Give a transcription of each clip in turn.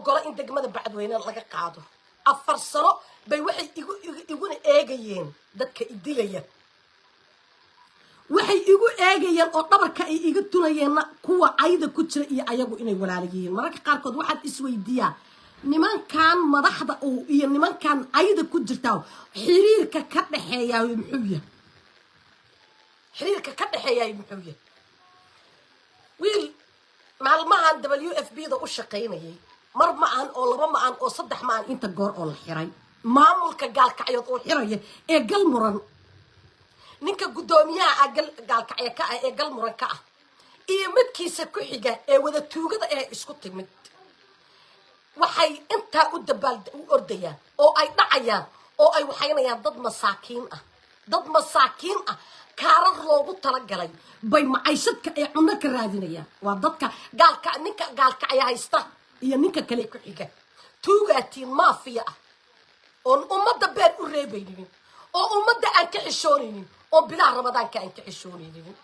Ogola in degmada Bacadweyne laga qaado. 4 sano bay waxay igu iguna eegayeen dadka idilaya, waxay igu eegayeen oo dhabarka ay iga tunayeenna kuwa cayda ku jira iyo ayagu inay walaala yihiin. Mararka qaarkood waxaad isweydiiyaa, nimankan madaxda iyo nimankan cayda ku jirtaa, xiriirka ka dhexeeyaa muxuu yahay? Xiriirka ka dhexeeyaay muxuu yahay? Wiil maalmahan WFP da u shaqaynayay, mar ma ahan oo laba ma ahan oo saddex ma ahan inta goor oo la xiray, maamulka Gaalkacyood oo xiraya ee Galmuran, ninka guddoomiyaha ah Gaalkacyo ka ah ee Galmuran ka ah iyo midkiisa ku xiga ee wada tuugada ee isku timid, waxay intaa u dabaal u ordayaan oo ay dhacayaan oo ay waxaynayaan dad masaakiin ah, dad masaakiin ah. Kaarar loogu talagalay bay macaishadka ay cunno ka raadinayaan. Waa dadka gaalka, ninka Gaalkacya haysta iyo ninka kale ku xiga. Tuugaatiin maafiya ah oon ummadda beer u reebayninin, oo ummadda aan ka xishoonaynin, oo bilaha Ramadaanka aan ka xishoonaynin.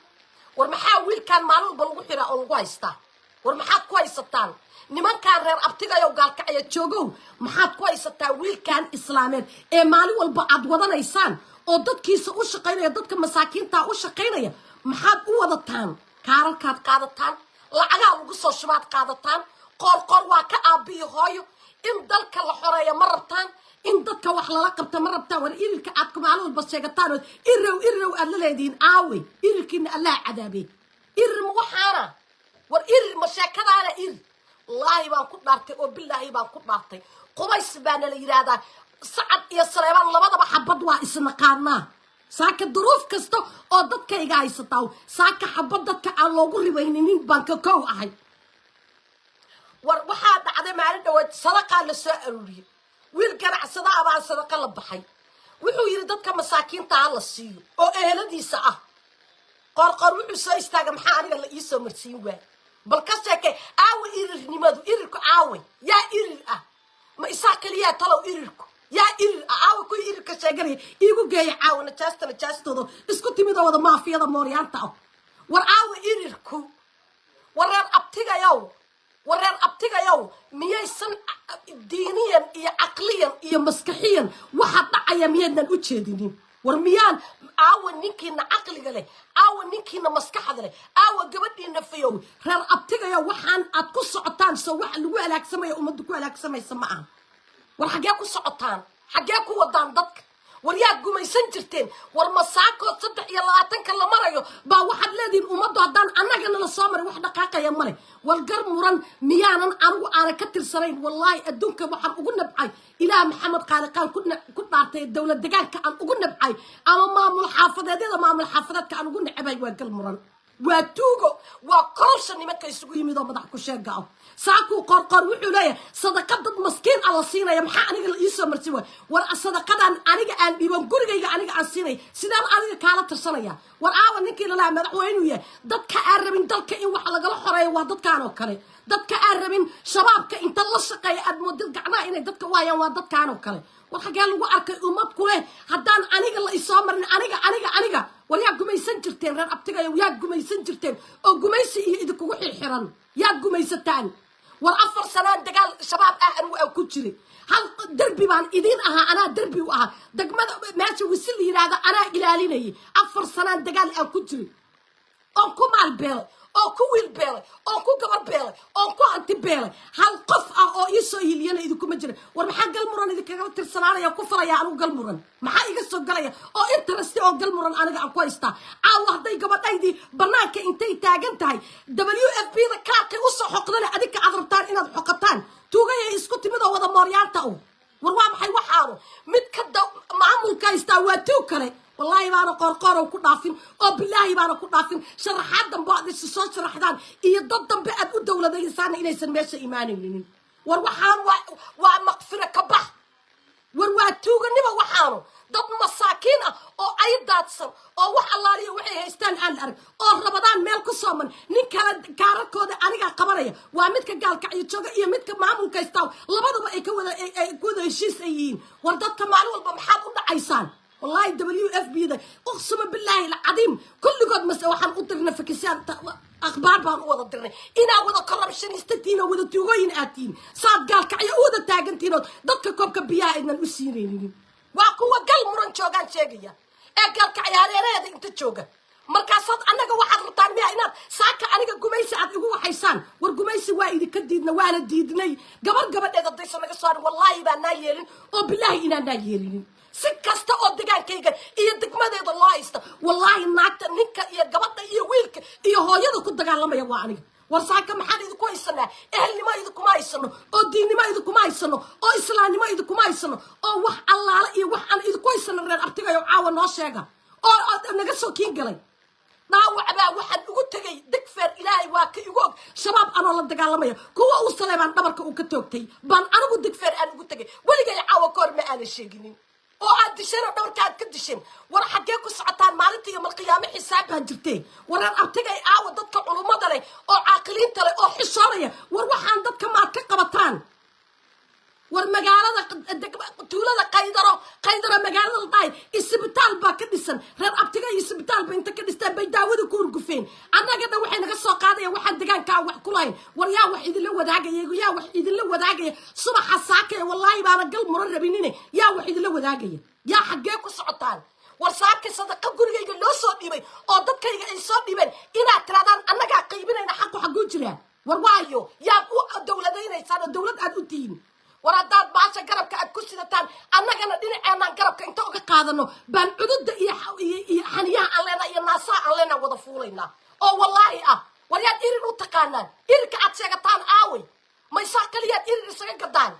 War maxaa wiilkaan maalin walba lagu xiraa oo lagu haystaa? War maxaad ku haysataan, nimankaan reer abtigayow, Gaalkacya joogow? Maxaad ku haysataa wiilkan islaameed ee maalin walba aad wadanaysaan oo dadkiisa u shaqaynaya, dadka masaakiinta u shaqaynaya? Maxaad u wadataan? Kaararkaad qaadataan, lacagaha lagu soo shubaad qaadataan. Qoorqoor waa ka aabbiyi hooyo. In dalka la xoreeyo ma rabtaan, in dadka wax lala qabta ma rabtaan. War irirka aad ku maalin walba sheegataan ood irow irow aad la leedihiin, aawe irirkiina? Allaha cadaabe. Irir ma waxaana? War irir ma sheekadaana? Irir, wallaahi baan ku dhaartay oo bilaahi baan ku dhaartay, Qubays baana la yidhaahdaa. Sacad iyo Saleebaan labadaba xabad waa isnaqaanaa. Saaka duruuf kasta oo dadkayga haysataa, saaka xabad dadka aan loogu ribayninin baan ka kow ahay. War waxaa dhacday maalin dhawaad, sadaqaa la soo aruuriyey. Wiil ganacsada ah baa sadaqa la baxay. Wuxuu yidhi dadka masaakiinta ha la siiyo oo eheladiisa ah. Qoorqoor wuxuu soo istaaga, "Maxaa aniga la iisoo marsiin waay?" Bal ka sheekay, aawe irirnimadu? Irirku aawe? Yaa irir ah? Ma isaa keliyaa talow irirku? Yaa irir ah? Aawe kuwii irirka sheeganaya? Iigu geeya caawa najaasta, najaastooda isku timid oo wada maafiyada mooryaanta ah. War aawe irirku? War reer abtigayow, war reer abtigayow, miyaysan diiniyan iyo caqliyan iyo maskaxiyan waxa dhacaya miyaydnan u jeedinin? War miyaan? Aawa ninkiina caqliga leh? Aawa ninkiina maskaxda leh? Aawa gabadhiina fayow? Reer abtigayow, waxaan aad ku socotaan soo waxa lagu halaagsamaya, ummadda ku halaagsamaysa ma aha. War xaggee ku socotaan? Xaggee ku wadaan dadka? War yaad gumaysan jirteen? War masaakood 23-ka la marayo baa waxaad leedihiin ummaddu haddaan annaga nala soo marin wax dhaqaaqaya male. War Gar Muran miyaanan anigu aanan ka tirsanayn? Wallaahi adduunka waxaan ugu nabcay, Ilaah Maxamed Qaaliqaan ku dhaartay, dowlad degaanka aan ugu nabcay ama maamul xaafadeedyada, maamul xaafadeedka aan ugu necbay waa Gal Muran. Waa tuugo, waa corruption nimanka isugu yimid oo madax ku sheega ah. Saakuu Qoorqoor wuxuu leeyahay sadaqa dad maskiin ah la siinaya, maxaa aniga la iisoo marsin waay? War sadaqadan aniga aan dhiiban, gurigayga aniga aan siinaya, sidaan aniga kaala tirsanaya? War aawa ninkii lalaha madaxweynuu yahay? Dadka aan rabin dalka in wax lagala xoreeyo waa dadkaan oo kale. Dadka aan rabin shabaabka inta la shaqeeya aad moodid gacmaha inay dadka u hayaan waa dadkaan oo kale. War xagee lagu arkay ummad ku leh haddaan aniga la isoo marin, aniga, aniga, aniga? War yaa gumaysan jirteen, reer abtigayo? Yaa gumaysan jirteen oo gumaysi iyo idinkugu xirxiran? Yaad gumaysataan? War 4 sanaan dagaal shabaab ah anigu aan ku jiray. Hal derbi baan idiin ahaa, anaa derbi u ahaa degmada meesha Wisi la yidhaahda, anaa ilaalinayay. 4 sanaan dagaal aan ku jiray, oon ku maal beelay, oon ku wiil beelay, oon ku gabar beelay, oon ku hanti beelay. Hal qof ah oo iisoo hiliyana idinkuma jira. War maxaa Galmuran idinkagala tirsanaanaya ku falaya anigu? Galmuran maxaa iga soo galaya oo interest oo Galmuran aniga aan ku haystaa? Caawa hadday gabadhaydii banaanka intay taagan tahay WFP da kaarkay usoo xoqdana, adinka aad rabtaan inaad xoqataan, tuugayay isku timid oo wada mooryaanta u. War waa maxay waxaanu? Mid ka maamulka haystaa waa tuug kale. Wallaahi baana Qoorqoorow ku dhaafin oo bilaahi baana ku dhaafin. Sharaxaad dambe aad isu soo sharaxdaan iyo dad dambe aad u dowladaysaana inaysan meesha imaanaynin. War waxaan waa maqfira ka bax. War waa tuuganimo waxaanu. Dad masaakiin ah oo ay daadsan oo wax allaaliya waxay haystaan aan la arag oo Rabadaan meel ku sooman, nin kale kaararkooda anigaa qabanaya. Waa midka Gaalkacyo jooga iyo midka maamulka haystaa, labadaba ay ka wada ay ku wada heshiis ay yihiin. War dadka maalin walba maxaad u dhacaysaan? Wallahi WFP da, uqsuma billaahi alcadiim, kulligood mase waxaan u dirna fakisaan. Akhbaar baan u wada dirnay inaad wada corruptionista tihiin oo wada tuugooyin aad tihiin, saad Gaalkacyo u wada taagantihiin ood dadka koobka biyaha aydnan u siinaynin. Waa kuwa Gal Muran joogaan sheegaya ee Gaalkacyo hareeraheeda inta jooga. Markaasaad annaga waxaad rabtaan miya inaad saaka aniga gumaysi aad igu waxaysaan? War gumaysi waa idinka diidna, waana diidnay. Gabar gabadheed haddaysan naga soo harin, wallaahi baa naa yeelin oo bilaahi inaan naa yeelinin. Si kasta oo degaankayga iyo degmadeeda loo haysta, wallaahi naagta, ninka iyo gabadha iyo wiilka iyo hooyada ku dagaalamaya waa aniga. War saaka maxaan idinku haysanaa? Ehelnimo idinkuma haysano, oo diinnimo idinkuma haysano, oo islaamnimo idinkuma haysano, oo wax allaale iyo wax aan idinku haysano. Reer abtigayo, caawa noo sheega oo naga soo kiin galay. Dhaawac baa waxaan ugu tegay Digfeer. Ilaahay waa ka igu og, Shabaab anoo la dagaalamaya, kuwa uu Saleebaan dhabarka uu ka toogtay baan anigu Digfeer aan ugu tegay. Weligay caawa ka hor ma aanan sheeginin oo aad disheen oo dhabarka aad ka disheen. War xaggee ku socotaan? Maalinta iyo malqiyaamo xisaab baa jirtee. War reer abtigay, aawa dadka culummada leh oo caaqiliinta leh oo xishoonaya? War waxaan dadka maad ka qabataan? War magaalada, tuulada Qaydaro, Qaydaro magaalada la dhahay, isbitaal baa ka dhisan. Reer abtiga iyo isbitaal ba inta ka dhistaan bay daawada ku urgufeen. Annaga dhan waxay naga soo qaadayaan waxaan degaankaa wax ku lahayn. War yaa wax idinla wadaagaya? Yaa wax idinla wadaagaya subaxa saakaya? Wallaahi baana Gal Muran rabinine. Yaa wax idinla wadaagaya? Yaa xaggee ku socotaan? War saaka sadaqa gurigayga loo soo dhiibay oo dadkayga ay soo dhiibeen inaad tirahdaan annagaa qaybinayna, xaqu xagguu jiraa? War waayo, yaad u dowladaynaysaan oo dowlad aad u tihiin? War haddaad baasha garabka aad ku sidataan, annagana dhinaceenaan garabka inta uga qaadano baan cududa iyo xaniyaha aan leenaha iyo naasaha aan leenaha wada fuulaynaa oo wallaahi ah. War yaad irir u taqaanaan? Irirka aad sheegataan aaway? Maysaa kaliyaad irir isaga gadaan?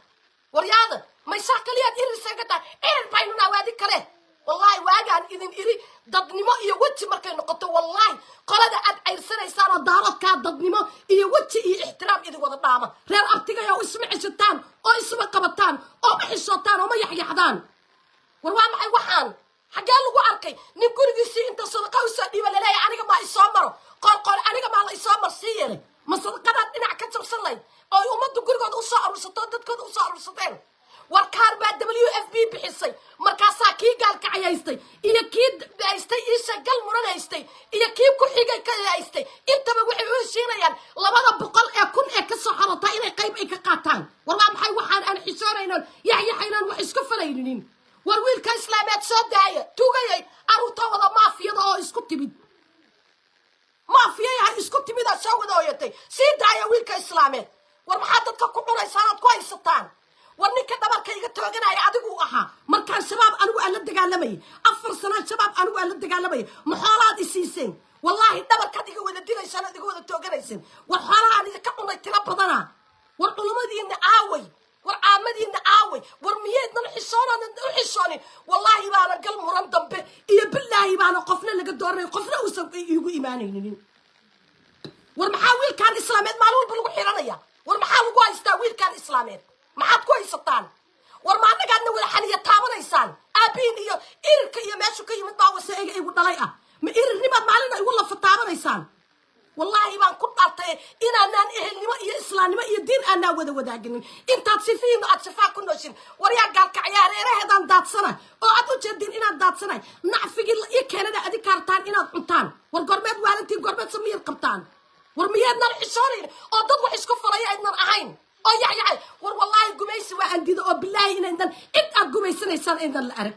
Waryaada, maysaa kaliyaad irir isaga gadaan? Irir baynu nawaadi kale. Wallaahi waagaan idin iri dadnimo iyo weji markay noqoto, wallaahi qolada aad cayrsanaysaan oo Daaroodkaa dadnimo iyo weji iyo ixtiraam idin wada dhaama. Reer abtigay oo isma ceshataan oo isma qabataan oo ma xishootaan oo ma yaxyaxdaan. War waa maxay waxaan? Xaggee lagu arkay nin gurigiisii inta sadaqa usoo dhiiba laleeyahay aniga maa isoo maro qoorqoor, aniga maa la isoo mar sii yeelay? Ma sadaqadaad dhinac ka jabsan lahayd oo ay ummaddu gurigooda usoo aruursato oo dadkooda usoo aruursateen? War kaar baa WFP bixisay. Markaasaa kii Gaalkacay haystay iyo kii haystay iisha Gal Muran haystay iyo kii ku xigay ka haystay, intaba waxay u heshiinayaan 200,000 ee kasoo xarotaa inay qayb ay ka qaataan. War waa maxay waxaan aan xishoonaynon, yaxyaxaynon, wax isku falaynin? War wiilka islaameed soo daaya. Tugayay aruurta wada maafiyada oo isku timid, maafiyayaha isku timid aad soo wada oyatay. Sii daaya wiilka islaameed. War maxaad dadka ku cunaysaan aad ku haysataan? War ninka dhabarka iga tooganaya adigu ahaa markaan Shabaab anigu aan la dagaalamayay. 4 sanaan Shabaab anigu aan la dagaalamayay. Ma xoolaad isiiseen? Wallaahi dhabarkaad iga wada dilaysaan ood iga wada tooganayseen. War xoolahaan idinka cunay tiro badana. War culummadiina aaway? War caamadiina aaway? War miyeednan xishoonaanan u xishoonin? Wallaahi baana Gal Muran dambe iyo bilaahi baana qofna laga dooranay, qofna uusan iigu imaanaynin. War maxaa wiilkaan islaameed maalin walba lagu xiranaya? War maxaa lagu haystaa wiilkaan islaameed? Maxaad ku haysataan? War ma annagaadna wada xaniya taabanaysaan? Aabihin iyo irirka iyo meeshu ka yimid baa wase ega igu dhalay ah. Ma irirnimaad maalina igu lafa taabanaysaan? Wallaahi baan ku dhaartay inaanaan ehelnimo iyo islaamnimo iyo diin aanaa wada wadaaginin intaad sifihiinu aad shafaa ku nooshin. War yaa Gaalkacyaa reeraheedaan daadsana oo aad u jeedin inaan daadsanay, nacfigii la ii keenana adig kaartaan inaad cuntaan. War gormeed waalantiin? Gormeed samiyad qabtaan? War miyaadnan xishoonayn oo dad wax isku falaya aydnan ahayn oo yacyacay? War wallaahi gumaysi waa aan diida oo bilaahi inaydan cid aad gumaysanaysaan aydan la arag.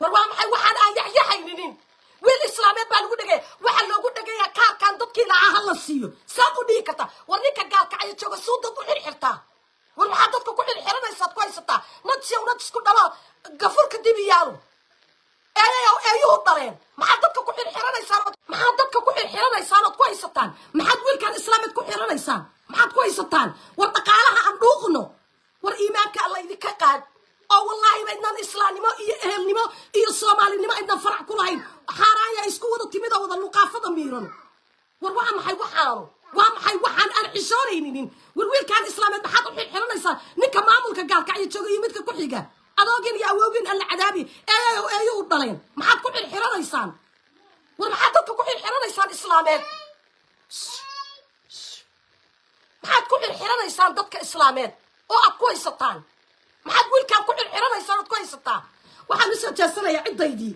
War waa maxay waxaan aan yaxyaxayninin? Wiil islaameed baa lagu dhegaya. Waxaa loogu dhegayaa kaarkan dadkii lacaa ha la siiyo. Saad u dhihi kartaa? War ninka Gaalkacyo jooga suu dad u xirxirtaa? War maxaa dadka ku xirxiranaysaad ku haysataa? Najsiyow, najisku dhalo, gafurka dibiyaalu, eeyayow, eeyuhu dhaleen. Maxaad dadka ku xirxiranaysaan? Maxaad dadka ku xirxiranaysaan ood ku haysataan? Maxaad wiilkan islaameed ku xiranaysaan? Maxaad ku haysataan? War dhaqaalaha aan dhuuqno. War iimaanka alla idinka qaad oo wallaahi ba idnaan islaamnimo iyo ehelnimo iyo soomaalinimo idnaan farac ku lahayn. Xaaraanya isku wada timid oo wada luqaafada miiran. War waa maxay waxaanu? Waa maxay waxaan aan xishoonaynin? War wiilkaan islaameed maxaad u xirxiranaysaa? Ninka maamulka Gaalkacyo jooga iyo midka ku xiga, adoogin iyo awoogin alla cadaabi, eeyayow, eeyuhu dhaleen. Maxaad ku xirxiranaysaan? War maxaad dadka ku xirxiranaysaan islaameed? Maxaad ku xirxiranaysaan dadka islaameed oo aad ku haysataan? Maxaad wiilkaan ku xirxiranaysaan ood ku haysataa? Waxaan usoo jeesanayaa ciddaydii.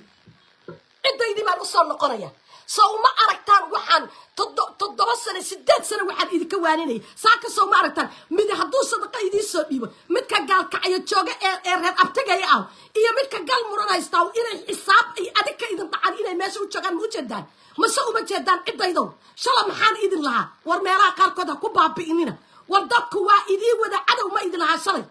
Ciddaydii baan usoo noqonaya. Soo uma aragtaan waxaan 7 sano, 8 sano waxaan idinka waaninaya saaka? Soo ma aragtaan mid hadduu sadaqa idiin soo dhiibo, midka Gaalkacyo jooga ee reer abtigaya ah iyo midka gal muran haystaa, inay xisaab ay adinka idin dhacaan, inay meesha u joogaan? Ma ujeedaan mase uma jeedaan? Ciddaydow, shala maxaan idin lahaa? War meelaha qaarkood ha ku baabi'inina, war dadku waa idiin wada cadow. Ma idin lahaa shalay?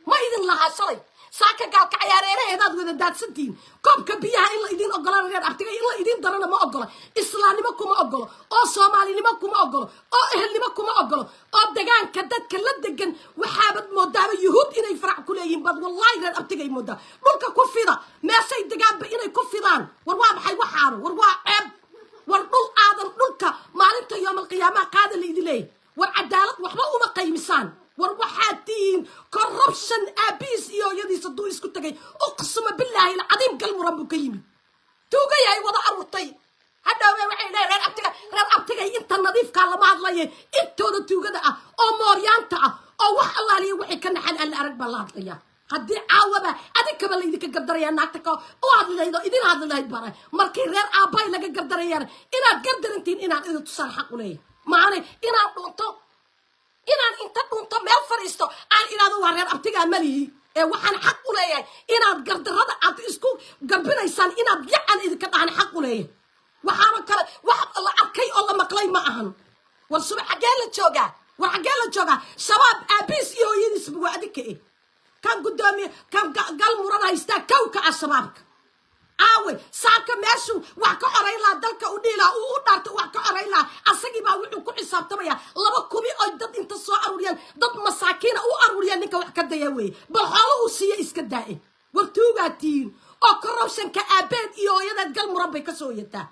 Ma idin lahaa shalay? Saaka Gaalkacayaareeraheedaad wada daadsantihiin. Koobka biyaha in la idiin ogolaan reer abtiga, in la idiin darana ma ogolo. Islaamnimo kuma ogolo, oo soomaalinimo kuma ogolo, oo ehelnimo kuma ogolo, oo degaanka dadka la degan waxaabad moodaaba yuhuud inay farac ku leeyihiin baad wallahi reer abtigay moodaa. Dhulka ku fida, meeshay degaanba inay ku fidaan. War waa maxay waxaanu? War waa ceeb. War dhul aadan dhulka maalinta yoomalqiyaamaha qaada la idin leeyahy. War cadaalad waxba uma qaymisaan. War waxaad tihiin corruption aabiis iyo hooyadiis hadduu isku tagay. Uqsuma billaahi alcadiim, Galmuran buu ka yimid. Tuugayahay wada aruurtay. Hadhowbe waxay leeyihin reer abtiga. Reer abtigay inta nadiifkaa lama hadlaye, intooda tuugada ah oo mooryaanta ah oo wax allaaliya waxay ka naxan alla arag baa la hadlaya. Haddii caawaba adinkaba laydinka gardaraya, naagta ka u hadli lahayd oo idin hadli lahayd baan markii reer aabbay laga gardarayaan, inaad gardarantihiin inaan idin tusaan xaq u leeyahay. Maane inaan dhunto, inaan inta dhunto meel fadhiisto aan idhahdo waa reer abtigaa malihi, ee waxaan xaq u leeyahay inaad gardarrada aad isku garbinaysaan, inaad yacan idinka dhahan xaq u leeyahay. Waxaana kale wax la arkay oo la maqlay ma ahan. War suba xaggee la joogaa? War xaggee la joogaa? Shabaab aabiis iyo hooyadiisba waa adinka eh. Kan guddoomiye kan gal muran haystaa kawka ah shabaabka aawe? Saaka meeshuu wax ka xorayn lahaa, dalka u dhihi lahaa, uu u dhaarta wax ka xorayn lahaa, asagii baa wuxuu ku xisaabtamayaa laba kubi oy dad inta soo aruuriyaan, dad masaakiina u aruuriyaan. Ninka wax ka daya weeye, bal xoolo uu siiya iska daa'e. War tuugaa tihiin oo corruptionka aabeed iyo hooyadeed gal muran bay ka soo hoyataa.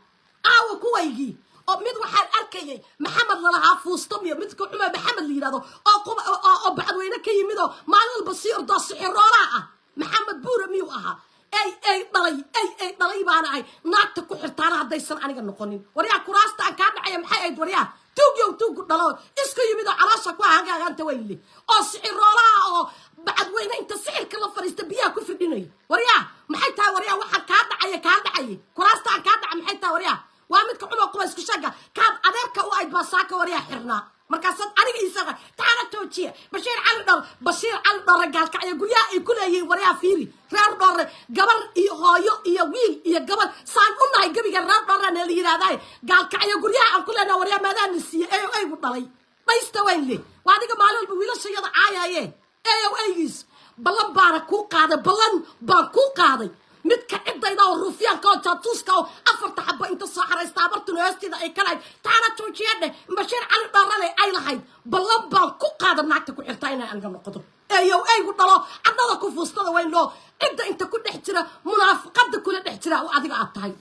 Aawa kuwaygii? Oo mid waxaan arkayay Maxamed lalahaa, fuustamiyo midka xuma Maxamed la yidhahdo oo Bacadweyne ka yimid oo maalin walba sii ordoo sixiroolaha ah. Maxamed Buure miyuu ahaa? Ey ey dhalay, ey ey dhalay baana ahay. Naagta ku xirtaana haddaysan aniga noqonin. Waryaa, kuraasta aan kaa dhacaya maxay ahayd? Waryaa, tuugyow, tuugu dhalo isku yimid oo caloosha ku hagaaganta weyle oo sixiroolaha oo Bacadweyne inta sixirka la fadhiista biyaha ku firdhinaya. Waryaa, maxay tahay? Waryaa, waxaan kaa dhacaya, kaa dhacaya, kuraasta aan kaa dhaca maxay tahay? Waryaa, waa midka xuma quba isku sheega kaad adeerka u ayd baa saaka waryaa xirnaa. Markaasaad aniga isaga taana toojiya. Bashiir Cali Dhor, Bashiir Cali Dhorre, Gaalkacyo guryaha ay ku leeyihiin. Waryaa, fiiri, reer Dhorre gabar iyo hooyo iyo wiil iyo gabar saan u nahay gebiga reer Dhorrena la yidhahdaay. Gaalkacyo guryaha aan ku leenaha, waryaa, maadaana siiye eeyo eygu dhalay dhaysta wayn le. Waa adiga maalin walba wiilashayada caayaye eeyow eygiis. Ballan baana kuu qaaday, ballan baan kuu qaaday. Midka ciddayda oo ruufyaanka oo jaatuuska oo afarta xaba inta soo xaraysta abartuna hoosteeda ay ka lahayd taana joojiya dheh Bashiir Cali Dhoorale ay lahayd, ballan baan ku qaada naagta ku xirtaa inay aniga noqoto. Eeyow eygu dhalo cadhada ku fuustada weyn loo cidda inta ku dhex jira, munaafiqada kula dhex jira oo adiga aad tahay.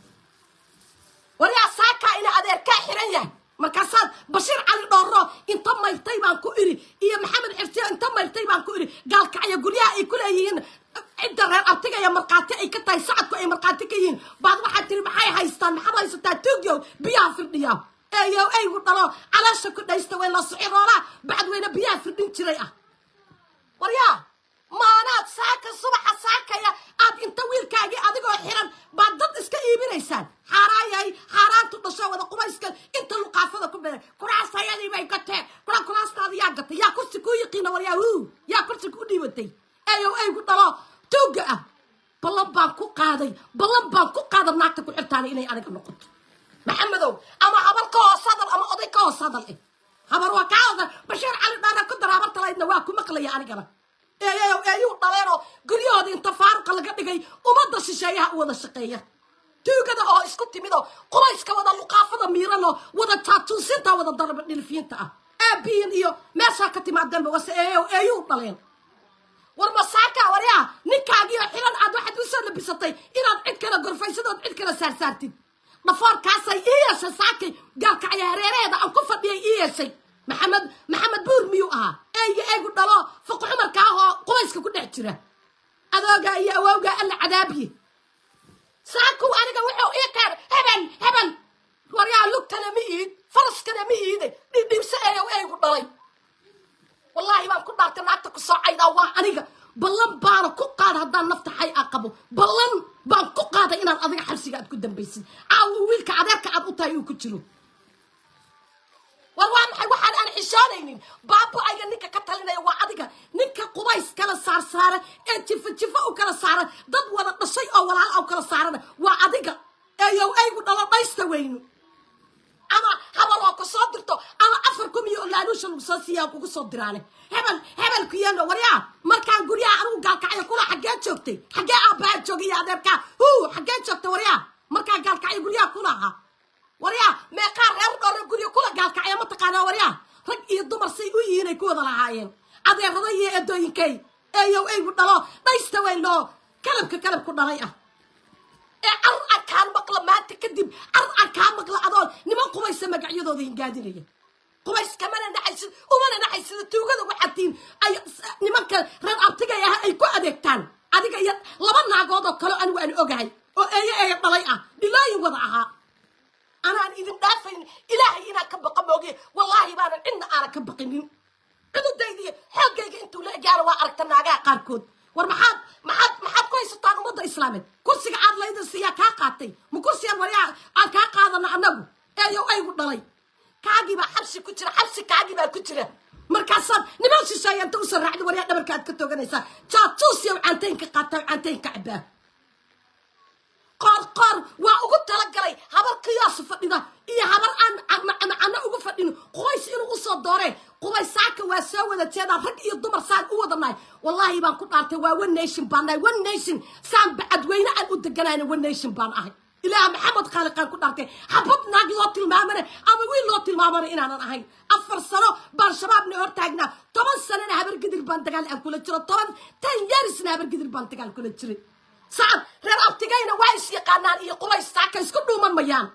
Waryaa, saakaa ina adeerkaa xiran yahay, markaasaad Bashiir Cali Dhooro inta mayrtay baan ku iri, iyo Maxamed Xirsiyo inta mayrtay baan ku iri, Gaalkacyo guryaha ay ku leeyihiin cidda reer abtiga iyo markhaati ay ka tahay, sacadku ay markhaati ka yihiin baad waxaad tiri maxay haystaan? Maxaad haysataa, tuugyow biyaha firdhiya? Eeyow eygu dhalo caloosha ku dhaysta weyn la sixiroolaa Bacadweyne biyaha firdhin jiray ah. Waryaa, maanaad saaka subaxa saakaya aad inta wiilkaagii adigoo xiran baad dad iska iibinaysaan? Xaaraan yahay, xaaraantu dhasho wada qubayska inta luqaafada ku beeray. Kuraastayadii bay gateen. Kuraastaada yaa gatay? Yaa kursi kuu yiqiina? Waryaa, huu yaa kursi kuu dhiibatay? Eeyow eygu dhalo tuugga ah, ballan baan ku qaaday, ballan baan ku qaaday naagta ku xirtaana inay aniga noqoto. Maxamedow, ama habar ka hoos hadal ama oday ka hoos hadal eh. Habar waa kaa hoos, Bashiir Cali Dhaara ku dara habarta lahaydna waa ku maqlaya anigana. Eeyow eeyuu dhaleenoo guryahooda inta faaruqa laga dhigay ummadda shisheeyaha u wada shaqeeya, tuugada oo isku timid oo qubayska wada luqaafada miiranoo wada jaatuusinta wada daraba dhilfiinta ah, aabiin iyo meeshaa ka timaadeenba wase eeyow eeyuu dhaleen. War masaaka, waryaa, ninkaagiio xiran aad waxaad u soo labisatay inaad cid kale gorfaysadood cid kale saarsaartid. Dhafoorkaasay ii yeeshay saakay Gaalkacya hareeraheeda aan ku fadhiyay ii yeeshay. Maxamed, Maxamed Buur miyuu ahaa? Eeyo eegu dhalo fuq xumarka ah oo qubayska ku dhex jira, adoogaa iyo awowgaa alla cadaabiye. Saakow aniga wuxuu ii keenay hebel hebel. Waryaa, lugtana ma iid, faraskana ma iide, dhibdhibse eeyow eegu dhalay. Wallaahi baan ku dhaartay, naagta ku soo caydaa waa aniga. Ballan baana ku qaada haddaan nafta xay a qabo, ballan baan ku qaaday. dhacday inaad adiga xabsiga aad ku dambaysid, caawa wiilka adeerka aad u tahay uu ku jiro. War waa maxay waxaan aan xishoonaynin? Baaba-ayga ninka ka talinaya waa adiga, ninka qubays kala saarsaara ee jifo jifo u kala saara, dad wada dhashay oo walaal u kala saarana waa adiga. Eeyow aygu dhalo dhaysta weynu, ama habal oo ku soo dirto, ama 4,000 iyo laaluusha lagu soo siiya kugu soo diraane. Hebel hebel ku yeeno. Waryaa, markaan guryaha anigu Gaalkacyo kula, xaggee joogtay? Xaggee aabbaha joogay iyo adeerkaa? Hu, xaggee joogtay? Waryaa, markaan Gaalkacyo guryaha kulahaa, waryaa, meeqaa reer dhore guryo kula Gaalkacyo ma taqaanaa? Waryaa, rag iyo dumar say u yihiin ay ku wada lahaayeen adeerada iyo eedooyinkay. Eeyow aygu dhalo dhaysta weyn loo kalabka kalabku dhalay ah ee car aan kaa maqla maanta kadib, car aan kaa maqla adoon niman qubaysa magacyadooda hingaadinaya. Qubays kamana naxaysid, umana naxaysid. Tuugada waxaad tihiin ay nimanka reer abtigay ah ay ku adeegtaan, adiga iyo laba naagood oo kale anigu aan ogahay oo eeyo eeyo dhalay ah, dhilooyin wada ahaa. Anaan idin dhaafayn, Ilaahay inaan ka baqa moogiye, wallaahi baanan cidna aanan ka baqinin. Cududaydiiyo xooggayga intuu la egaana waa aragta naagaha qaarkood. War maxaad ku haysataan ummadda islaameed? Kursiga aad laydin siiyaa kaa qaatay ma kursigaan? Waryaa, aan kaa qaadano annagu? Eeyow aygu dhalay, kaagii baa xabsi ku jira, xabsi kaagii baa ku jira. Markaasaad niman shisheeya inta usoo raacda, waryaa, dhabarka aad ka tooganaysaa. Jaatuus yow caantaynka qaataa, caantaynka cabaa. Qoor Qoor waa ugu talagalay habar kiyaas fadhida iyo habar aan macno ugu fadhin Qubays inuu usoo dooree. Qubays saaka waa soo wada jeedaa, rag iyo dumar saan u wadanahay. Wallaahi baan ku dhaartay, waa one nation baan nahay, one nation. Saan Bacadweyne aan u deganahayna one nation baan ahay. Ilaah Maxamed Khaaliqaan ku dhaartay, xabad naag loo tilmaamana ama wiil loo tilmaamana inaanan ahayn. 4 sano baan Shabaabna hortaagnaa, 10 sanana Habargidir baan dagaal aan kula jiro, 10 yearsna Habargidir baan dagaal kula jiray. Sacad reer abtigayna waa is yaqaanaan iyo Qubays, saaka isku dhuuman mayaan.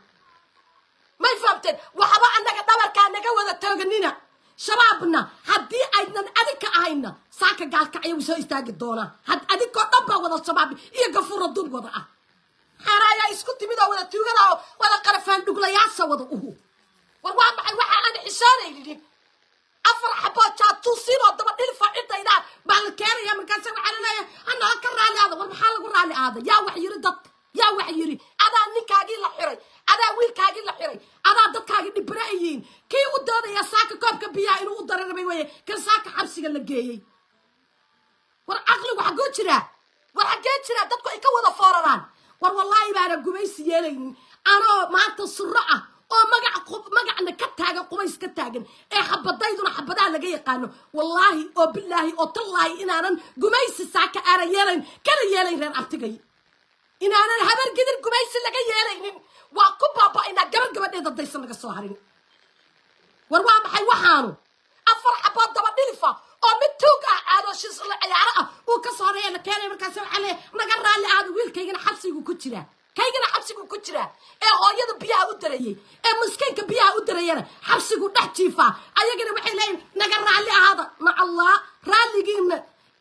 May fahamteen? Waxba annaga dhabarkaa naga wada tooganina. Shabaabna haddii aynan adig ka ahayna, saaka Gaalkacyo wuu soo istaagi doonaa. Had adinkoo dhan baa wada Shabaab iyo gafuura duub wada ah, xeeraayaa isku timid oo wada tuugada oo wada qarafaan dhuglayaasha wada uhu. War waa maxay waxa aan xishoonaynin? Afar xaboo jaatuusiinoo daba dhilfa cidayda baa la keenaya, markaasa waxaa laleeyahay anaa ka raali aada. War maxaa lagu raali aada? Yaa wax yiri dadka? Yaa wax yiri? Adaa ninkaagii la xiray, adaa wiilkaagii la xiray, adaa dadkaagii dhibra ay yihiin. Kii u doodaya saaka koobka biyaha inuu u dararabay weye kan saaka xabsiga la geeyey. War caqligu xagguu jiraa? War xaggee jiraa dadku ay ka wada fooraraan? War wallaahi baana gumaysi yeelaynin anoo maanta suro ah oo magac magacna ka taagan, Qubays ka taagan, ee xabadayduna xabadaha laga yaqaano. Wallaahi oo bilaahi oo tallaahi inaanan gumaysi saaka aanan yeelayn, kana yeelayn reer abtigay, inaanan Habargidir gumaysi laga yeelaynin. Waa ku baaba'aynaa gabar gabadheed haddaysan naga soo harin. War waa maxay waxaanu? Afar xabood daba dhilifa oo mid tuug ah, caadooshis la ciyaaro ah uu ka soo horeeya la keenay, markaas waxaa leeyahay naga raalli aada. Wiilkaygana xabsigu ku jiraa, kaygana xabsigu ku jiraa, ee hooyada biyaha u darayey, ee miskiinka biyaha u darayana xabsigu dhex jiifaa. Ayagana waxay leeyihin naga raalli ahaada. Macallaa raalligiina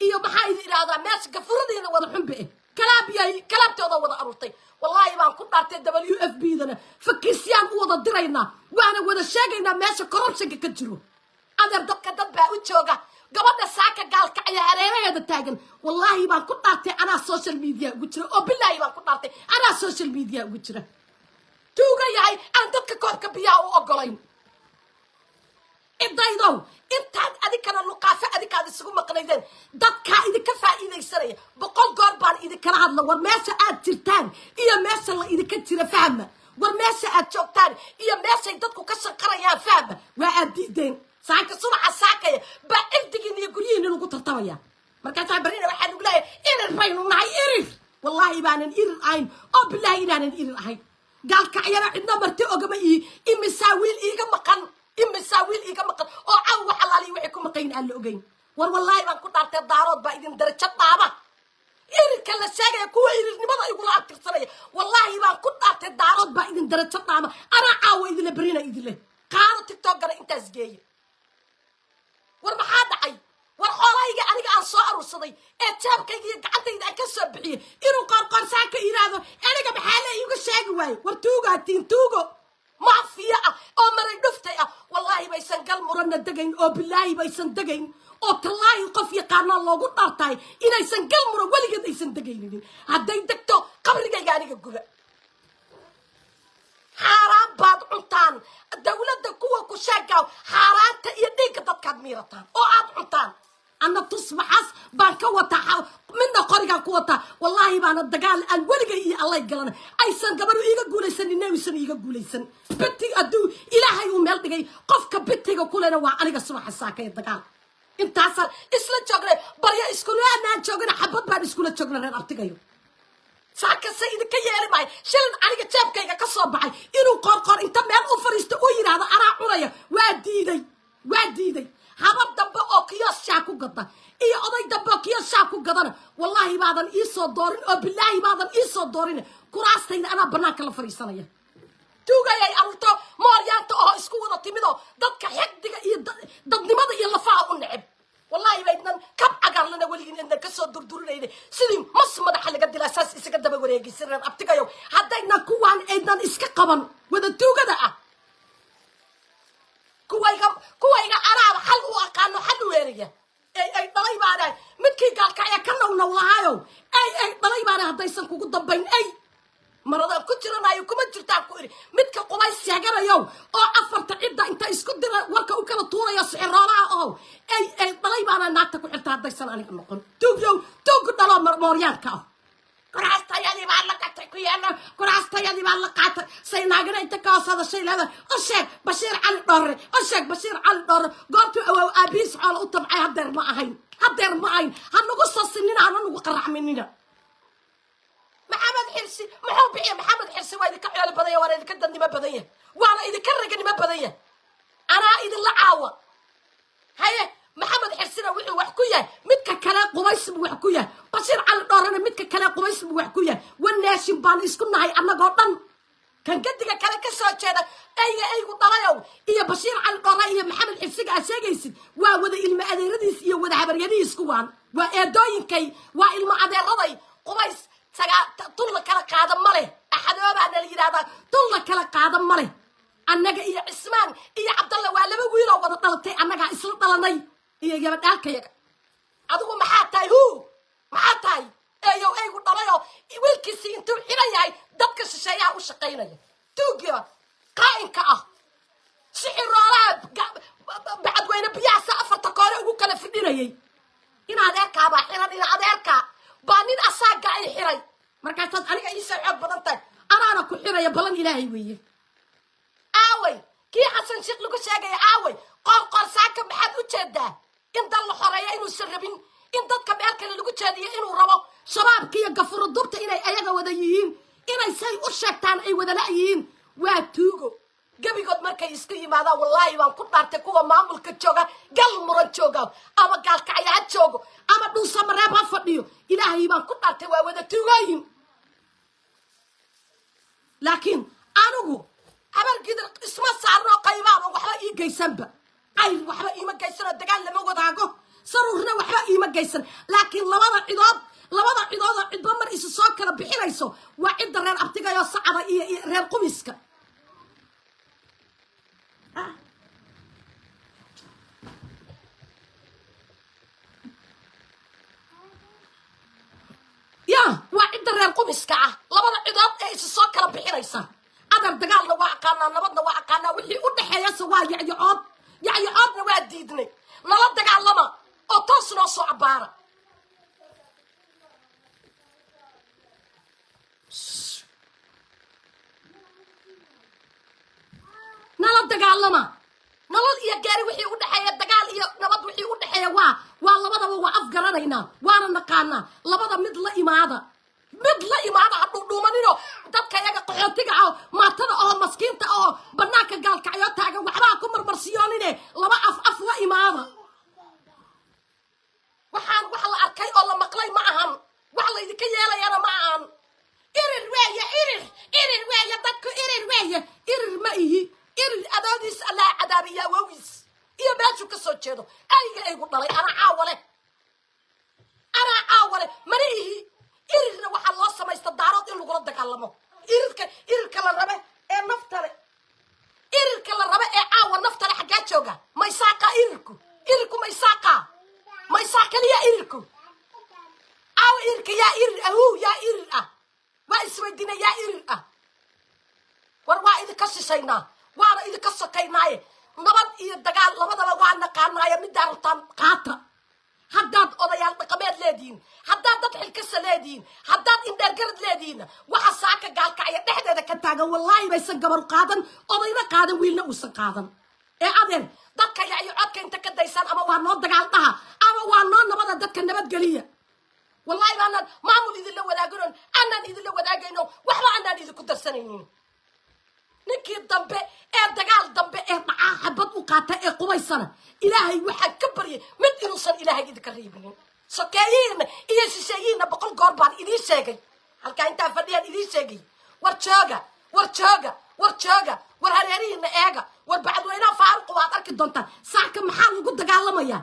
iyo maxaa idin idhaahdaa, meesha gafuradiina wada xunba eh, kalaabiyay kalaabtooda wada aruurtay. Wallaahi baan ku dhaartay, WFP dana fakiisyaan u wada diraynaa, waana wada sheegaynaa meesha corruptionka ka jiro. Adeer, dadka dad baa u jooga. Gabadha saaka Gaalkacya hareeraheeda taagan, wallaahi baan ku dhaartay, anaa social media ugu jira, oo bilaahi baan ku dhaartay, anaa social media ugu jira. Tuuga yahay aan dadka koobka biyaha u ogolayn. Cidaydow, intaad adinkana luqaafo adinkaad isugu maqnaydeen, dadkaa idinka faa'iidaysanaya. 100 goor baan idinkala hadla. War meesha aad jirtaan iyo meesha la idinka jira fahma. War meesha aad joogtaan iyo meeshay dadku ka shaqarayaan fahma. Waa aad diideen. Saaka subaxa saakaya baa cirdigiin iyo guryihiini lagu tartamaya. Markaasaa barina waxaa lagu leeyahay irir baynu nahay. Irir, wallaahi baanan irir ahayn, oo bilaahi inaanan irir ahayn. Gaalkacyana cidna marti ogama ii. Imisaa wiil iiga maqan? Imisaa wiil iiga maqan oo caw wax alaaliya waxay ku maqayn aan la ogeyn? War wallaahi baan ku dhaartay, Daarood baa idin darajo dhaaba. Irirka la sheegaya, kuwa irirnimada igula abtirsanaya, wallaahi baan ku dhaartay, Daarood baa idin darajo dhaama. Anaa caawa idinle, berina idinle qaado TikTokgana intaas geeya. War maxaa dhacay? War xoolahayga aniga aan soo aruursaday ee jeebkayga iyo gacantayda aan ka soo bixiyey inuu Qoorqoorsaa ka yidhaahdo aniga maxaa la iiga sheegi waaye? War tuugaatiin, tuugo maafiya ah oo maray dhuftay ah. Wallaahi baysan gal muranna degayn, oo bilaahi baysan degayn. Oo tallaahi qof yaqaanaa loogu dhaartahay inaysan Galmura weligeed aysan degaynin. Hadday degto, qabrigayga aniga guba. Xaaraan baad cuntaan, dowladda kuwa ku sheegaaw. Xaaraanta iyo dhiigga dadkaad miirataan oo aad cuntaan. Anna tusbaxaas baan ka wataa, midna qorigaan ku wataa. Wallaahi baana dagaal aan weligay iyo allay galan aysan gabadhu iiga guulaysan, inaysan iiga guulaysan. Biti hadduu Ilaahay uu meel dhigay, qofka bitiga kulena waa aniga. Subaxa saakaya dagaal intaasaan isla joognay, baryo iskula anaan joogna, xabad baan iskula joognay. Reer abtigayo, saakase idinka yeeli maayo shilin aniga jeebkayga ka soo baxay inuu Qoorqoor inta meel u fariisto uu yidhaahdo anaa cunaya. Waa diiday, waa diiday. Habar dambe oo kiyos shaa ku gada iyo oday dambe oo kiyos shaa ku gadana, wallaahi baadan ii soo doorin oo bilaahi baadan ii soo doorin. Kuraastayda anaa banaanka la fariisanaya. Tuugayay aruurto mooryaanta oo isku wada timidoo dadka xigdiga iyo dadnimada iyo lafaha u neceb, wallaahi baydnan kab cagaarlana weligiin idnan kasoo durdurinayna. Sidii mas madaxa laga dilaa saas isaga daba wareegaysa. Reer abtigayow, haddaynan kuwaan aydnan iska qaban wada tuugada ah, kuwayga anaaba xal u aqaano, xal u weeraya. Ay ay dhalay baanahay midkii gaalkacya ka nawnaw lahaayow. Ay ay dhalay baanahay haddaysan kugu dambayn. Ay maradaan ku jiranayo kuma jirtaan ku idhi. Midka Qubays sheeganayow oo afarta cidda inta isku dira warka u kala tuuraya, sixiroolaha oo ay ay dhalay baana naagta ku xirta haddaysan aniga noqon. Tuugyow, tuugu dhaloo mooryaanka ah, kuraastayadii baa la qatay ku yaala, kuraastayadii baa la qaatay. Say naagana inta ka hoos hadashay leedahay, o sheeg Bashiir Cali Dhoore, o sheeg Bashiir Cali Dhoore. Goortuu awaaw aabihiis xoola u tabcay, hadeer ma ahayn, hadeer ma ahayn. Ha nagu sasinina, hana nagu qaracminina. Maxamed Xirsi muxuu bixiya? Maxamed Xirsi waa idinka xoolo badan yahay, waana idinka dadnimo badan yahay, waana idinka raganimo badan yahay. Anaa idinla caawa haye. Maxamed Xirsina wuxuu wax ku yahay midka kale Qubays buu wax ku yahay. Bashiir Cali Dhoorena midka kale Qubays buu wax ku yahay. One nation baan isku nahay annagoo dhan. Kan gadiga kale ka soo jeeda, eyga eygu dhalayow, iyo Bashiir Cali Dhoore iyo Maxamed Xirsiga aad sheegaysid waa wada ilmo adeeradiis iyo wada habaryadihiis. Kuwaan waa eedooyinkay, waa ilmo adeeraday. Qubays sagaa tun la kala qaada ma leh. Axadoobaana la yidhahdaa, tun la kala qaada ma leh. Annaga iyo Cismaan iyo Cabdalla waa laba wiiloo wada dhalatay, annagaa isla dhalanay iyo gabadhaalkayaga. Adigu maxaa tahay? Hu maxaa tahay? Eeyow eygu dhalayoo wiilkiisii intuu xiran yahay dadka shisheeyaha u shaqaynaya, tuugiba qaa'inka ah, sixiroolaha Bacadweyne biyahaasa afarta koore ugu kala fidhinayay. In adeerkaabaa xiran, in adeerkaa baa nin asaaga ay xiray. Markaasaad aniga iisoo xoog badan tahay, anaana ku xiraya, balan Ilaahay weeye. Aaway kii Xasan Sheekh lagu sheegaya? Aaway Qoorqoor? Saaka maxaad u jeedaa? In dal la xoreeya inuusan rabin, in dadka meel kale lagu jeediyo inuu rabo, shabaabka iyo gafuro dubta inay ayaga wada yihiin, inay say u sheegtaan ay wada la-yihiin. Waa tuugo gebigood markay isku yimaadaan. Wallaahi baan ku dhaartay, kuwa maamulka jooga, gal muran jooga, ama Gaalkacyo ha joogo ama Dhuusamareeb ha fadhiyo, Ilaahay baan ku dhaartay, waa wada tuugooyin. Laakiin anigu Habargidir isma saarno, qaybaaba waxba ii geysanba. Cayr waxba iima geysanoo dagaal lama wadaago, Saruurna waxba iima geysan. Laakiin labada cidood, labada cidood oo cidba mar isu soo kala bixinayso, waa cidda reer abtigayoo sacada iyo reer Qumiska. Ya, waa cidda reer Qumiska ah, labada cidood ee isu soo kala bixinaysa. Adar dagaalna waa aqaanaa, nabadna waa aqaanaa. Wixii u dhexeeyase waa yacyacood, yacyacoodna waa diidnay. Nala dagaalama oo toos noo soo abbaara. Nala dagaalama. Nolol iyo gaari wixii u dhexeeya, dagaal iyo nabad wixii u dhexeeya, waa labadaba waa afgaranaynaa, waana naqaanaa. Labada mid la imaada, mid la imaada. Ha dhuudhuumanino dadka iyaga qaxootiga ah, maatada oo maskiinta oo banaanka Gaalkacyo taagan, waxba ha ku marmarsiyoonine. Laba af af la imaada. Waxaan wax la arkay oo la maqlay ma ahan, wax laydinka yeelayana ma ahan. Irir weeye, irir, irir weeye, dadku irir weeye. Irir ma ihi. Irir adoodiis Allaa cadaabiya, awogiis iyo meeshuu ka soo jeedo. Ayga aygu dhalay, anaa caawale, anaa caawale, mana ihi irirna. Waxaa loo samaysta Daarood in lagula dagaalamo. Irirka, irirka la rabe ee naftale, irirka la rabe ee caawa naftale xaggaa jooga? Maysaaqa irirku, irirku maysaaqa. Isaa kaliya irirku caawa irirka yaa irir ahuu, yaa irir ah, waa isweydiina, yaa irir ah. War waa idinka shishaynaa, waana idinka sokaynaaye. Nabad iyo dagaal labadaba waa naqaanaaye. Middaa rabtaan qaata. Haddaad odayaal dhaqameed leedihiin, haddaad dad xilkasa leedihiin, haddaad indheergarad leedihiin, waxa saaka Gaalkacya dhexdeeda ka taagan, wallaahi baysan gabar qaadan, odayna qaadan, wiilna uusan qaadan. Ee adeer, dadka yacyo codka inta ka daysaan, ama waa noo dagaal dhaha ama waa noo nabada, dadka nabadgeliya. Wallahi baanaan maamul idinla wadaaganoon, aanaan idinla wadaagayno, waxba aanaan idinku darsanaynin. Ninkii dambe ee dagaal dambe ee dhacaa xabad u qaata ee qubaysana, Ilaahay waxaan ka baryay mid inuusan Ilaahay idinka reebinin. Sokeeyihiina iyo shisheeyihiina 100 goor baan idiin sheegay, halkaa intaa fadhiyaan idiin sheegay. War jooga, war jooga, war jooga, war hareerihiina eega, war bacadweynaha faaruqa waad arki doontaan. Saaka maxaa lagu dagaalamayaa?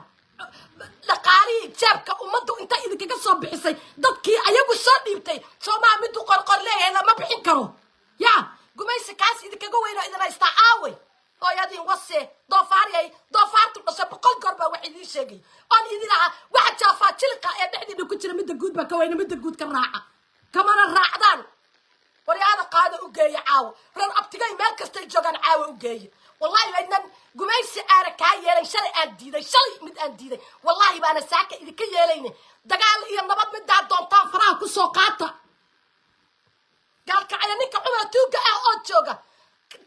Dhaqaalihii jeebka ummaddu inta idinkaga soo bixisay, dadkii ayagu soo dhiibtay, soomaa miduu qorqor leeyahay lama bixin karo. Ya gumaysi kaas idinkaga weyno idin haystaa aaway? Hooyadiin wase, doofaariyay, doofaartu dhashay. 100 goor baa wax idiin sheegay oon idin lahaa, waxa jaafaa jiliqa ee dhexdiina ku jira midda guud baa ka weyna, midda guud ka raaca, kamana raacdaan. Waryaada qaada u geeya caawo reer abtigay meel kastay joogaan, caawa u geeya. Wallahi baydnan gumaysi aana kaa yeelayn. Shalay aan diiday, shalay mid aan diiday, wallahi baana saaka idinka yeelayne. Dagaal iyo nabad midaa doontaan faraha kusoo qaata. Gaalkacya ninka xuma tuugga ah oo jooga,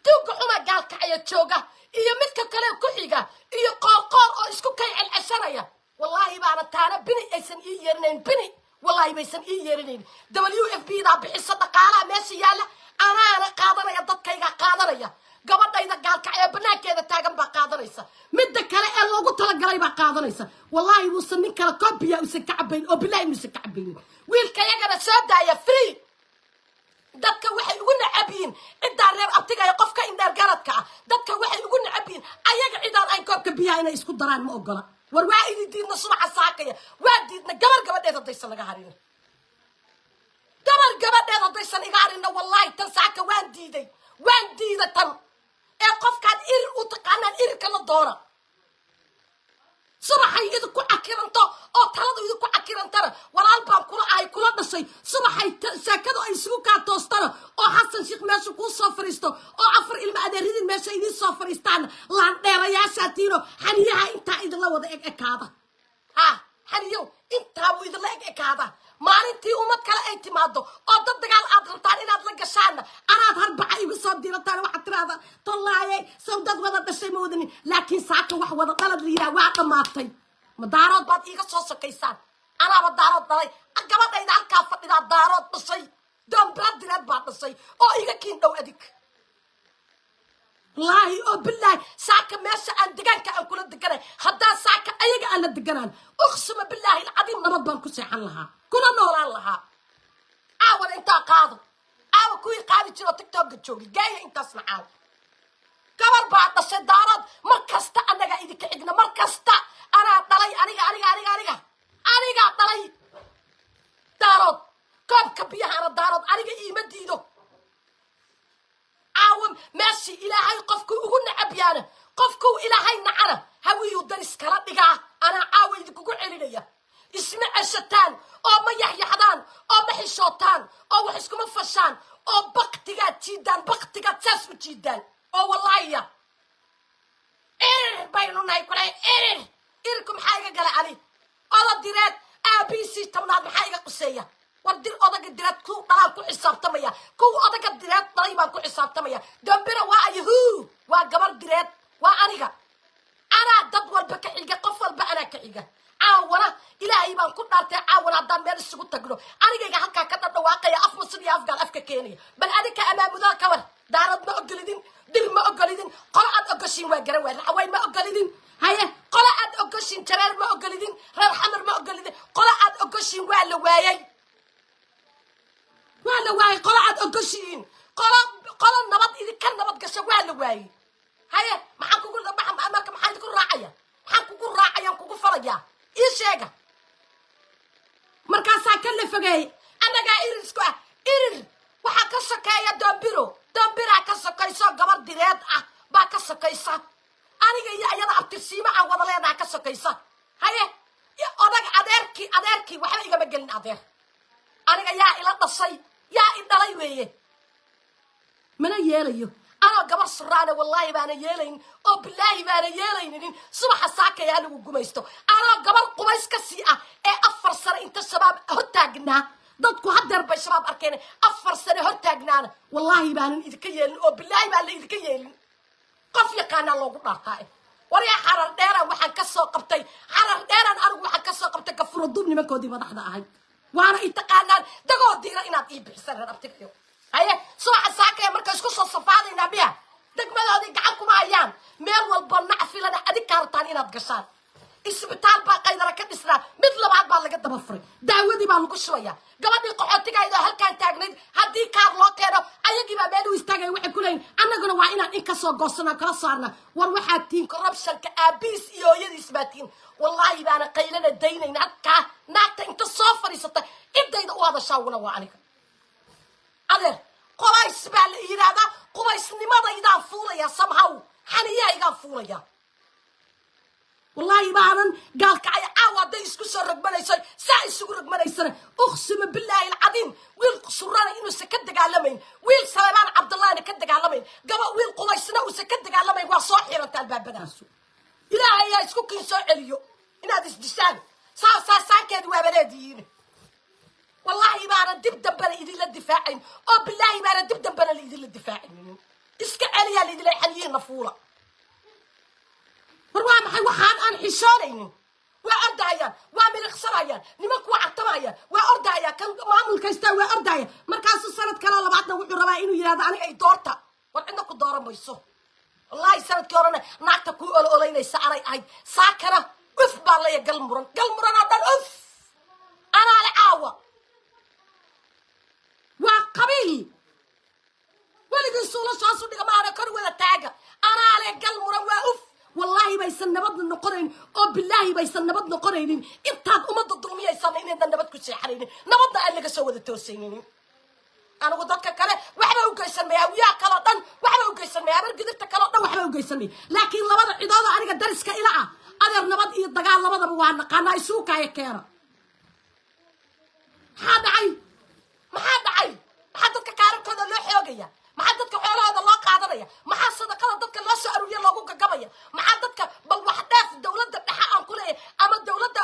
tuugga xuma Gaalkacya jooga iyo midka kale ku xiga iyo Qoorqoor oo isku kay celceshanaya, wallaahi baana taana bini aysan ii yeerinayn, bini wallaahi baysan ii yeerinayn. WFP daa bixisa dhaqaalaha meesha yaalla, anaana qaadanaya, dadkayga qaadanaya, gabadhayda Gaalkacya banaankeeda taagan baa qaadanaysa, midda kale ee loogu talagalay baa qaadanaysa. Wallaahi wuusan nin kale koobiya uusan ka cabayn oo bilaahi muusan ka cabaynin. Wiilka yagana soo daaya, free. Dadka waxay ugu necab yihiin ciddaa reer abtigaya, qofka indheer garadka ah dadka waxay ugu necab yihiin ayaga cidaan aan koobka biyaha inay isku daraan ma ogola. War waa idin diidna subaxa saakaya, waa diidna. Gabar gabadheed haddaysan naga harin, gabar gabadheed haddaysan iga harinna, wallaahi tan saaka waan diiday, waan diiday tan. Ee qofkaad irir u taqaanaan irirka la doona. Subaxay idinku cakiranto oo taladu idinku cakirantana, walaal baan kula ahay, kula dhashay. Subaxay sheekadu ay isugu kaa toostana oo Xasan Sheekh meesha kuu soo fariisto oo afar ilma adeeridin meesha idiin soo fariistaana, laandheerayaashaa tiino, xaniyaha intaa idinla wada eg ekaada. Ha xaniyow intaabuu idinla eg ekaada. Maalintii ummad kale ay timaado oo dad dagaal aad rabtaan inaad la gashaanna, anaad harbaca igu soo dirataan, waxaad tiraahdaa tollaaye, sow dad wada dhashay ma wadanin? Laakiin saaka wax wada dhalad la yidhaha waa dhammaatay. Ma Daarood baad iiga soo sokaysaan? Anaaba Daarood dhalay. Gabadhayda halkaa fadhidaa Daarood dhashay, Doombira Direed baa dhashay oo iga kiin dhow adig. Wallaahi oo bilaahi, saaka meesha aan degaanka aan kula deganay, haddaan saaka ayaga aan la deganaan, uqsuma billaahi alcadiim, nabad baan ku seexan lahaa, kuna noolaan lahaa. Caawana intaa qaado, caawa kuwii qaadi jiro TikTokga joogi gaaya, intaasna caawa gabar baa dhashay Daarood. Mar kasta annagaa idinka xigna, mar kasta anaa dhalay, aniga aniga aniga aniga anigaa dhalay Daarood. Koobka biyahana Daarood aniga iima diido. Caawa meeshii Ilaahay qofkuu ugu nacab yaana, qofkuu Ilaahay nacana, Hawiyuu daris kala dhigaa. Anaa caawa idinkugu celinaya. Isma ceshataan oo ma yaxyaxdaan oo ma xishootaan oo wax iskuma fashaan oo baktigaad jiidaan, baktigaad saas u jiidaan oo wallaahiya Irir baynu nahay kule. Irir, irirku maxaa iga galay? Ani oda direed aabiisii 10aad maxaa iga quseeya? War dir odaga direed ku dhalaan ku xisaabtamaya, kuwa odaga direed dhalay baan ku xisaabtamaya. Dambira waa ayahuu, waa gabar direed, waa aniga. Anaa dad walba ka xiga, qof walba anaa ka xiga. Caawana Ilaahay baan ku dhaartay, caawana haddaan meel isugu tagno, anigayga halkaa ka dhadhawaaqaya, af Muslim iyo afgaal afka keenaya. Bal adinka amaamudaa ka war. Daarad ma ogolidin, Dir ma ogolidin, qolo aad ogoshiin waa garan waay. Raxaweyn ma ogolidin, haye, qolo aad ogoshiin, Jareer ma ogolidin, reer Xamar ma ogolidin, qolo aad ogoshiin waa la waayay, waa la waayay. Qolo aad ogoshiin, qolo qolo nabad idinka nabad gasha waa la waayay. Haye, maxaan kugu marka, maxaan idinku raacaya, maxaan kugu raacayaan, kugu falayaa, ii sheega. Markaasaa ka la fogeeyey annagaa irir isku ah. Irir waxaa ka sokeeya Doombiro, Doombiraa ka sokayso, gabar Direed ah baa ka sokaysa. Aniga iyo ayada abtirsiimo aan wada leenaha ka sokaysa. Haye, odaga Adeerkii, adeerkii waxba igama gelin. Adeer aniga yaa ila dhashay, yaa i dhalay weeye. Mana yeelayo anoo gabar suraana, wallaahi baana yeelaynin oo bilaahi baana yeelaynin. Subaxa saakaya anigu gumaysto anoo gabar qubays ka sii ah ee 4 sano inta Shabaab hortaagnaa. Dadku hadeer bay Shabaab arkeen. 4 sano hortaagnaana, wallaahi baanan idinka yeelin oo bilaahi baan la idinka yeelin. Qof yaqaanaa loogu dhaartaa. Waryaa, Xarar Dheeraan waxaan ka soo qabtay, Xarar Dheeraan anigu waxaan ka soo qabtay Gafuro Duub nimankoodii madaxda ahayd, waana i taqaanaan. Dagoo diira inaad ii bixisan, reer abtigayo. Haye, subaxa saakaya marka isku soo safaadaynaa miya? Degmadoodii gacan kuma hayaan. Meel walba nacfilana adig kaa rabtaan inaad gashaan. Isbitaal baa Qaydara ka dhisnaa, mid labaad baa laga daba furay, daawadii baa lagu shubaya. Gabadhii qaxootigayd oo halkaan taagnayd, haddii kaar loo keeno, ayagii baa meel u istaagaya. Waxay ku leeyihin, annaguna waa inaan in kasoo goosana kala saarna. War waxaad tihiin corruptionka aabihiis iyo hooyadiis baa tihiin. Wallaahi baana qaylana daynayna. Halkaa naagta inta soo fadhiisata cidayda u hadashaa uguna waa aniga. Adeer, qubays baa la yidhaahdaa, qubaysnimadaydaan fuulaya, somehow xaniyahaygaan fuulaya. Wallaahi baanan Gaalkacay caawa hadday isku soo rogmanayso, saa isugu rogmanaysana, uqsima billaahi alcadiim, wiil Surana inuusan ka dagaalamayn, wiil Saleebaan Cabdullahina ka dagaalamayn, gaba wiil Qubaysna uusan ka dagaalamayn. Waa soo xiranta albaabadaasu. Ilaahay ayaa isku kiin soo celiyo inaad isdishaan. Saa saa saankeedi waaba leedihiin. Wallaahi baana dib dambena idinla difaacayn oo bilaahi baana dib dambena laidinla difaacaynin. Iska celiyaa laidinla, xaliyihiina fuula. War waa maxay waxaan aan xishoonaynin? Waa ordahayaan, waa miliqsanayaan, nimanku waa cartamayaan, waa ordahayaan, kan maamulka haystaa waa ordahaya. Markaasuu sanad kaloo labaadna wuxuu rabaa inuu yidhahdo aniga ay doorta. War cidna ku dooran mayso, wallaahi. Sanadkii horena naagta kuu olo olaynaysa anay ahayd, saakana uf baa leeya. Gal muran, gal muran oo dhan uf anaa le. Caawa waa qabiil weligii suulashaas u dhiga maana kor wada taaga. Anaa le gal muran waa uf. Wallaahi baysan nabadna noqonaynin oo bilaahi baysan nabad noqonaynin. Intaad ummadda dulmiyaysana inaydan nabad ku seexanaynin, nabadna aan laga soo wada toosaynin. Anigu dadka kale waxba u geysan maya, hawiyaha kaleo dhan waxba u geysan maya, habar gidirta kaleo dhan waxba u geysan maya, laakiin labada cidooda aniga dariska ila ah, adeer, nabad iyo dagaal labadaba waa naqaanaa. Isuukaaya keena. Maxaa dhacay? Maxaa dhacay? Maxaa dadka kaararkooda loo xoogaya? Maxaa dadka xoolahooda loo qaadanaya? Maxaa sadaqada dadka loo soo aruuriya loogu gagabaya? Maxaa dadka bal wax dheef dowladda dhexe aan ku leeyahay ama dowladda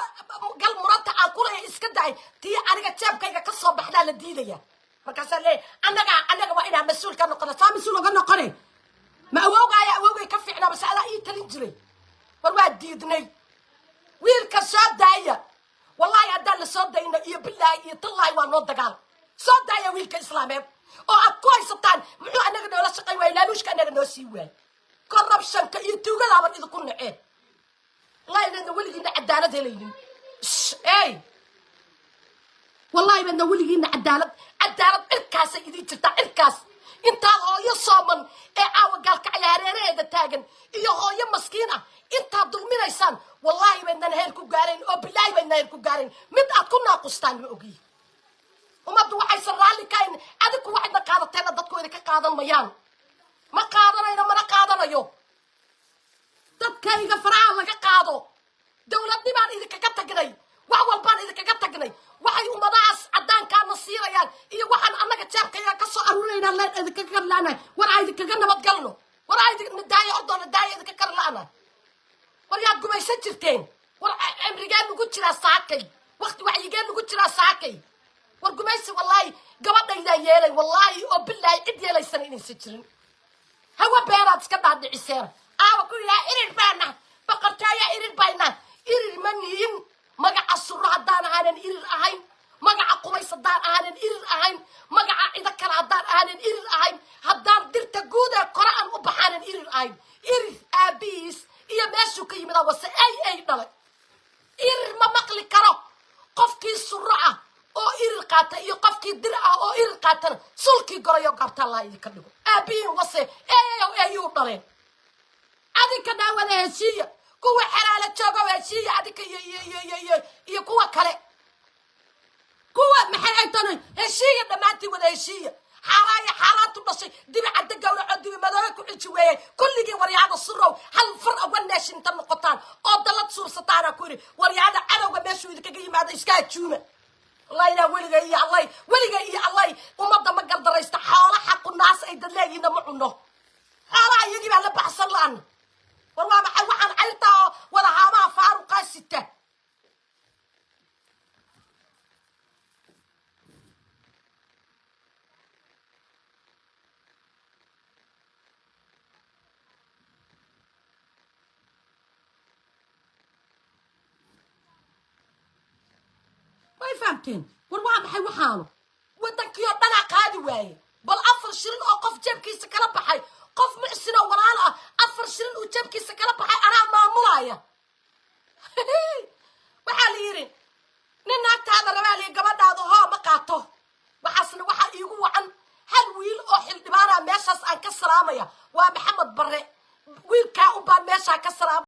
galmuranta aan ku leeyahay iska daay, tii aniga jeebkayga ka soo baxdaa la diidaya? Markaasaa leeyahay annaga waa inaan mas-uul ka noqono. Saa mas-uul oga noqone? Ma awowgaaya awowgay ka fiicnaa mase adaa ii talin jiray? War waa diidnay. Wiilka soo daaya. Wallaahi haddaan la soo dayno iyo bilaahi iyo tallaahi waa noo dagaal. Soo daaya wiilka islaameed oo aad ku haysataan. Muxuu anaga noola shaqay waay? Laaluushka annaga noo sii waay? Corruptionka iyo tuugadaaban idinku naceen. Wallahi baadna weligiina cadaalad helaynin. Ey, wallahi baadna weligiina cadaalad, cadaalad cirkaasay idin jirtaa, cirkaas. Intaad hooyo sooman ee caawa Gaalkacya hareeraheeda taagan iyo hooyo maskiin ah intaad dulminaysaan, wallaahi baydnan heer ku gaarayn oo bilaahi baydnan heer ku gaarayn. Mid aad ku naaqustaan ma ogiyi. Ummaddu waxaysan raalli kahayn adinku waxaydna qaadateena dadku idinka qaadan mayaan. Ma qaadanayno, mana qaadanayo. Dadkayga faraha laga qaado. Dowladnimaan idinkaga tagnay, wax walbaan idinkaga tagnay. Waxay ummadahaas caddaankaana siinayaan iyo waxaan annaga jeebkayaga ka soo aruurinaynaa leen idinkaga karlaanahay. War aa idinkaga nabadgalno. War aa idin daaya, ordoona daaya, idinka karlaanahay. War yaad gumaysan jirteen? War cimrigeen nugu jiraa saakay, waqti wacyigeen nugu jiraa saakay. War gumaysi wallaahi gabadhaydaan yeelay, wallaahi oo bilaahi cid yeelaysana inaysan jirin. Hawa beenaad iska dhaadhiciseen. Aawa ku yidhaha Irir baana, boqortooyo Irir bayna. Irir ma nihin. Magaca Suro haddaan ahaanan Irir ahayn, magaca Qubays haddaan ahaanan Irir ahayn, magaca cido kale haddaan ahaanan Irir ahayn, haddaan dirta guud ee kore aan u baxaanan Irir ahayn, Irir aabihiis iyo meeshuu ka yimid wase ay ay dhalay. Irir ma maqli karo. Qofkii Suro ah oo Irir qaata iyo qofkii dir ah oo Irir qaatana sulkii gorayo gaabta Allah idinka dhigo. Aabihiin wase eeyow eeyuu dhaleen. Adinka dhaawada heshiiya, kuwa xalaala jooga heshiiya, adinka iyo kuwa kale, kuwa maxay ay tana heshiiya, dhammaantiin wada heshiiya. Xaaraan iyo xaaraanta. Naagtu dhashay dibi cadda gawraco, dibi madoobe ku xiji weeyey kulligii. Waryaada surow, hal far a one nation inta noqotaan oo dalad suubsataana ku yidhi. Waryaada, cadowga meeshuu idinkaga yimaado iska hajuuma. Wallahi ilaa weliga iyo allay, weliga iyo allay, ummadda ma gardaraysta. Xoola xaqu naas ay dad leeyihiinna ma cuno. Xoolaha iyagii baa la baxsan la-an. War waa maxay waxaan cayrtaa oo wada haamaha faaruqaa sita? Way fahamteen? War waa maxay waxaanu? Waddankii oo dhanaa qaadi waaye. Bal 4 shilin oo qof jeebkiisa kala baxay, qof mucsin oo walaal ah, 4 shilin uu jeebkiisa kala baxay, anaa maamulaya. Waxaa la yidhi nin naagtaada rabaa liyi, gabadhaada hoo ma qaato. Waxaasna waxaa iigu wacan hal wiil oo xildhibaana meeshaas aan ka salaamaya, waa Maxamed Barre. Wiilkaa unbaan meeshaa ka salaamaya.